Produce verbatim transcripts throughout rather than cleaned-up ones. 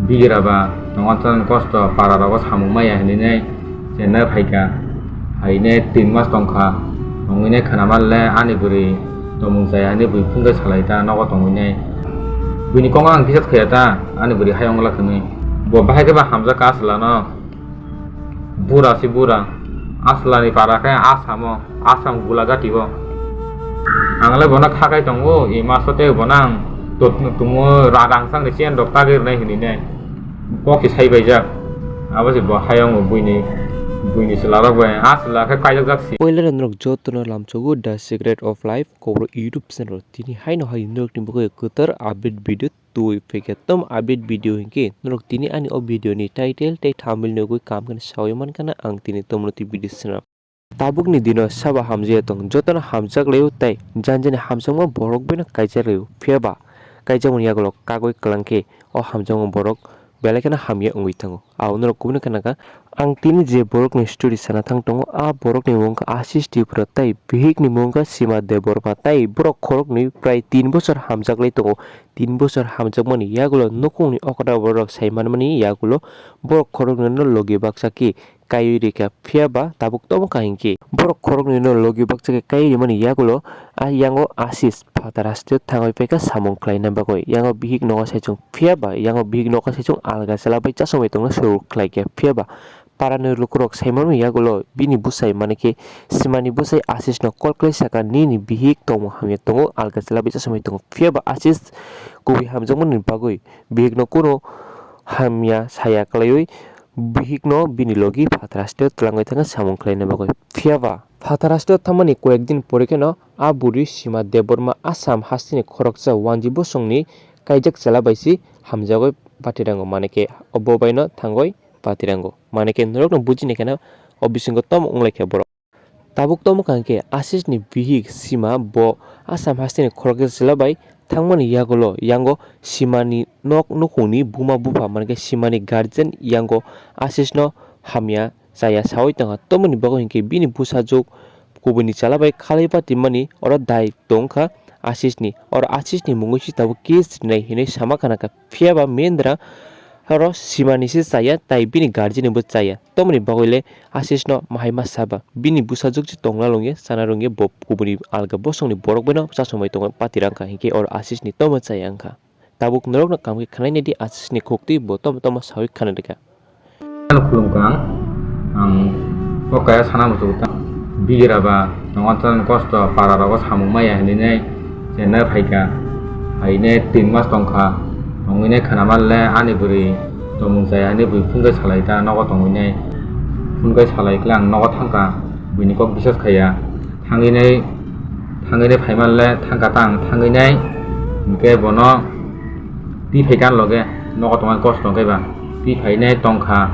Bigra ba tongo chwng kosto para rogo samung maya hinwi nai chenna phaikha. Haine tin mas tongkha. Tongwi nai khana manle ani bwrwi tongmung chaya hinwi bui phungai salai ta nogo tongwi nai. Buini kongo ang kisa khaya ta ani bwrwi hayung wngla khwnwi. Bo bahai khe ba hamjak ka aswlano. Bura si bura. Aslani para khe Asamo, Asam Gulagati o. Ang le bono khakai tongo, i maso tei bono ang tot-, tumo ra-, rangchak ni chen rok tagwi rwnai hinwi nai. Kok se sai baijak. Abo se bo hayung buini, buini chwla rok bai. A chwla khe kaijak jak si. Poila norok jotono lamsogo The Secret of Life Kokborok YouTube channel. Tini haino hai norokni bagwi kwtal update video twi phaikha tom update video hinkhe norok tini ani o video ni title tei thumbnail nugwi kam khe sawi mankha na ang tini tomno twi video swnam. Tabukni dino saba hamjaya tong jotono hamjak laio tei janjani hamjakma borok beno kaijak laio phiya ba kaijakmani yagulo kagwi kwlangkhe o hamjakma borok belai kheno hamya wngwi thango. Abo norok kubuni khna kha. Ang tini je borokni story sana thang tongo, a borokni mung kha Ashish Tripura tei bihikni mung kha Sima Debbarma tei borok khoroknwi prai tin bochor hamjaklai tongo. Tin bochor hamjakmani yagulo nukungni okra borok sai manmani yagulo borok khoroknwino logi baksa khe kaiwi rikha, phiya ba tabuk tomo kha hinkhe borok khoroknwino logi baksa khe kaiwi rimani yagulo a yango Ashish phatar hasteo thangwi paikha samung khlaina bagwi. Yango bihik nogo saichung, phiya ba yango bihik nogo saichung alga chwla bai chasongwi tongna suru khlaikha, phiya ba parani lukurok saimanwi yagulo bini bwsai, mane khe Simani bwsai Ashishno call khlai sakha, "Nini bihik tongmung hamya tongo, alga chwla bai chasongwi tongo." Phiya ba Ashish kubui hamjakmani bagwi bihikno kunu hamya saya khlaiwi bihikno bini logi phatar hasteo twlangwi thangkhe samung khlaina bagwi. Phiya ba phatar hasteo thangmani koyek din pore kheno a bwrwi Sima Debbarma Assam hasteni khoroksa wanji bosongni kaijak chwla bai se hamjagwi patirango, mane khe obo baino thangwi patirango. Mane khe norokno bujinai kheno o bisingo tomo wnglaikha borok. Tabuk tomo kaham khe Ashishni bihik Sima bo Assam hasteni khoroksa chwla bai thangmani yagulo yango Simani nok nukhungni buma bupha, mane khe Simani guardian yango Ashishno hamya chaya sawi tongkha. Tomoni bagwi hinkhe bini bwsajwk kubuini chwla bai khalai patimani oro dai tongkha Ashishni. Oro Ashishni mungwi se tabuk case rinai hinwi sama khana kha. Phiya ba Mendra oro Simani se chaya, tai bini guardian ni bo chaya. Tomoni bagwi le Ashishno mahai ma saba. Bini bwsajwk se tongna rwngya, chana rwngya, bo kubuni alga bosongni borok bai no chasongbai tongo, patirang kha hinkhe oro Ashishni tomo chaya wngkha. Tabuk norokno kaham khe khwnaina di, Ashishni khuktwi bo tomo tomo sawi khwna rwkha. Ano khulumkha ang, ang o kaya sana muchungo ta. Bigra ba tongo chwng kosto para rogo samung maya hinwi nai chenna phaikha. Haine tin mas tongkha. Tongwi nai khwna manle ani bwrwi tongmung chaya hinwi bui phungai salai ta nogo tongwi nai. Phungai salai khle ang nogo thangkha. Buini kok bisas khaiya. Thangwi nai, thangwi nai phaimanle thangkha ta ang thangwi nai. Hinkhe bono twi phaikha ani loge nogo tongmani kosto hwnkhe ba. Twi phainai tongkha,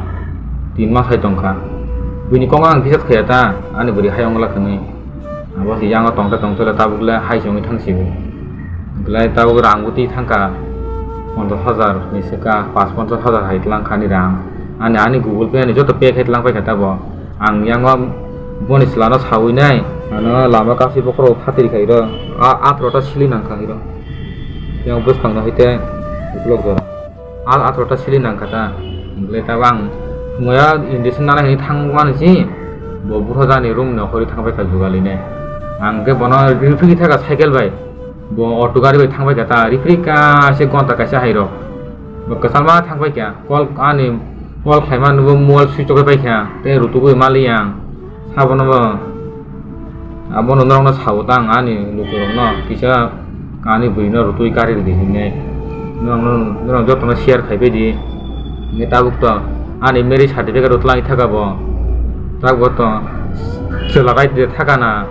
tin mas hai tongkha. Buini kok ang kisa khaya ta, ani bwrwi hai wngla khwnwi. Abo se yango tongte tongte le tabuk le hai se wngwi thang sibo. Belai tabuk rang bo twi thangkha, ponchash hajar ni swkang, pas ponchash hajar hai twlang kha ani rang. Ani, ani Google Pay ani joto pay khai twlang paikha tabo. Ang yango boni chwlano sawi nai, ano lama kasi bokhoro phatri khairo, a, atharo ta sili nang khairo. Yang bwskang no hite ukulok jora. Al atharo ta sili nang kha ta. Hwnkhe tabang phungo ya injection nana hinwi thang mani si. Bo bupha jani room ni okhorwi thang bai kha jugali ne. Ang khe bono riphi thaka cycle bai. Bo auto gari bai thang bai kha ta. Riphi ka se gonta kaisa hai rok. Bo kwchangma thang bai kha. Call ani call khlaima nugo mobile switch off bai kha. Tei rutugwi mali ang. Sabono bo. Abono norokno sao ta ang ani lukurokno kisa ani bwrwino rutui kari rwdi hinwi. Norokno, norok jotono share khai baidi. Hinwi tabuk to ani marriage certificate rwtlai thaka bo. Tabuk to chwla bai de thaka na.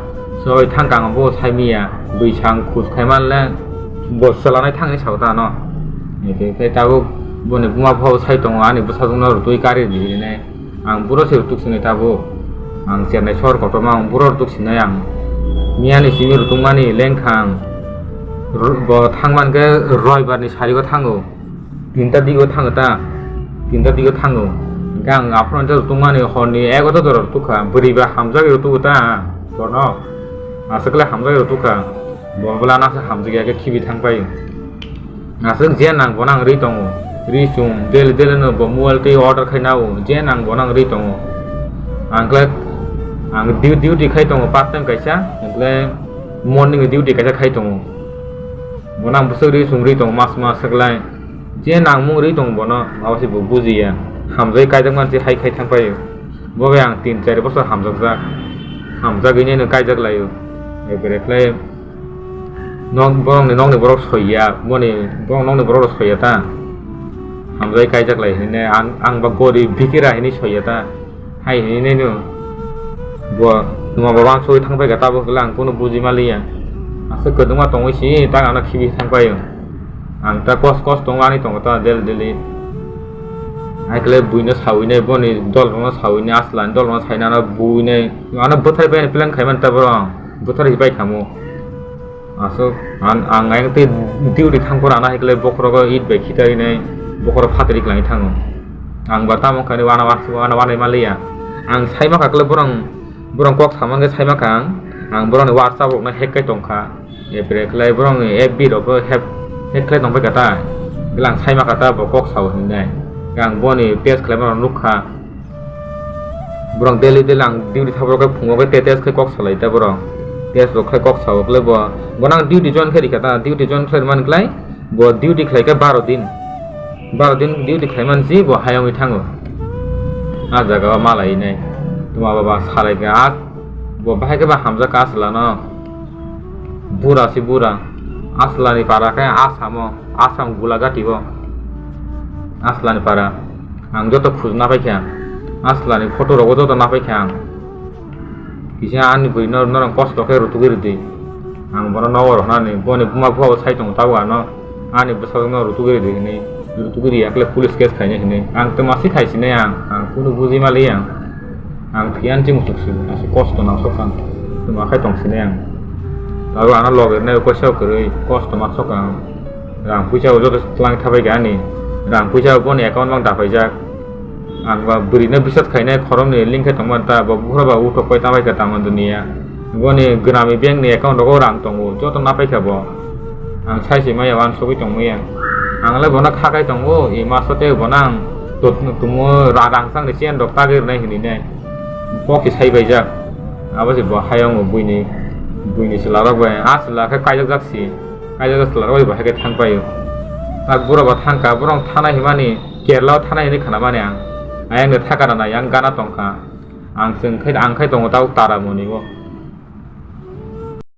Soi thangka ang bo sai miya. Bwsang khus khai manle bo chwla nai thangni sao ta ano. Tei tabuk boni buma pho sai tongo ani bwsajwkno rutui kari rwdi hinwi. Ang buro se rutuk sinai tabuk. Ang Chennai sohor kotorma ang buro rutuk sinai ang. Miyani simi rutukmani lengkha ang. Ru-, bo thangman khe roibar ni sarigo thango. Tinta digo thango ta. Tinta digo thango. Hingkhe ang aphuru hwnte rutukmani horni egarota jora rutuk kha. Bwrwi ba hamjagwi rutugo ta. Bono. Aswk le hamjagwi rutuk kha. Bo bwlano aswk hamjakya khe khibi thang pai. Aswk je nang bono ang rwi tongo. Ri chum daily daily no bo mobile twi order khai nao, je nang bo nang ri tongo. Ang khlai ang du-, duty khai tongo part time kaisa, ang khlai morning ni duty kaisa khai tongo. Bo nang bwswk ri chum ri tongo mas mas khlai. Je nang mung ri tongo bono, abo se bo bujiya. Hamjai kaijak mansi hai khai thang paio. Bo bai ang tin char bosor hamjakjak. Hamjagwi nai no kaijak laio. Ekre khlai nok borokni nokni borok soiya, boni borok nokni borok rok soiya ta. Hamjai kaijak lai hine ang, ang ba gorib bikira hini soiya ta. Hai hini nai no. Bo tuma bo wansugwi thang paikha, tabuk khlai ang kunu buji maliya. Aswk kwdwma tongwi si ta ano khibi thang paio. Ang ta kos kos tongo ani tongo ta daily daily. Hai khlai buino sawi nai, boni dol rokno sawi nai, aslan dol rokno sainano bui nai. Ano bwthai bai plan khai man ta borok. Bwthar hibai khamu. Aswk ang, ang ayang tei duty thang phuru ano hai khlai bokhorogo it bai khitai nai, bokhorok phatri khlai thango. Ang ba tamo kani wana wana wana maliya. Ang sai makha khlai borok, borok kok samang khe sai makha ang. Ang borokni WhatsApp rokno hack kai tongkha. Epre khlai borokni F B rokbo hack, hack khlai tongpai kha ta. Khlai ang sai makha ta bo kok sao hinai. Ang boni test khlai mano nukha. Borok daily daily ang duty thabo rok khe phungo khe te test khe kok salai ta borok. Test rok khe kok sao khlai bo. Bo nang duty join khe rikha ta, duty join khlai man khlai bo duty khlai khe baro din. Baro din duty khlai man si bo hayungwi thango. A jaga o malai nai. Tuma baba salai khe a bo bahai khe ba hamjak ka asla no. Bura si bura. Asla ni para khe Assam o, Assam Gulagati o. Asla ni para. Ang joto khoj napaikha, Aslani photo rogo joto napaikha ang. Kisa ani bwrwi no norok kosto khe rutugwi rwdi. Ang bono nogo rohnani, boni buma bupha bo sai tongo tabuk ano, ani bwsajwk no rutugwi rwdi hinwi. Rutugwi rwya khe police case khainai hinwi. Ang twma si khai sinai ang, ang kunu buji mali ang. Ang phiya ani chimung chuk si, aswk kosto nang sok ang. Twma khai tong sinai ang. Tabuk ano loge rwnai bo koisa kwrwi, kosto ma sok ang. Rang puisa bo joto twlang thabai kha ani. Rang puisa bo boni account mang dapaijak. Ang ba bwrwi no bisas khainai khoroknwi link khe tongmani ta, bo buphuru ba uthok pai ta bai kha tamo duniya. Boni Grameen Bank ni account rogo rang tongo, joto napai kha bo. Ang sai se maya uansugwi tong maya. Ang le bono kha khai tongo, e maso tei bono ang tot-, tumo ra-, rang chang ni chen rok tagwi rwnai hinwi nai. Kok se sai baijak. Abo se bo hayung buini, buini chwla rok bai, a chwla khe kaijak jak si. Kaijak jak chwla rok bai bo hai khe thang paio. Tak bura bo thang kha, borok thana himani, Kerala o thana hinwi khna mani ang. Ayang no thaka rana yang gana tong kha. Ang chwng khai, ang khai tongo tabuk Taramoni o.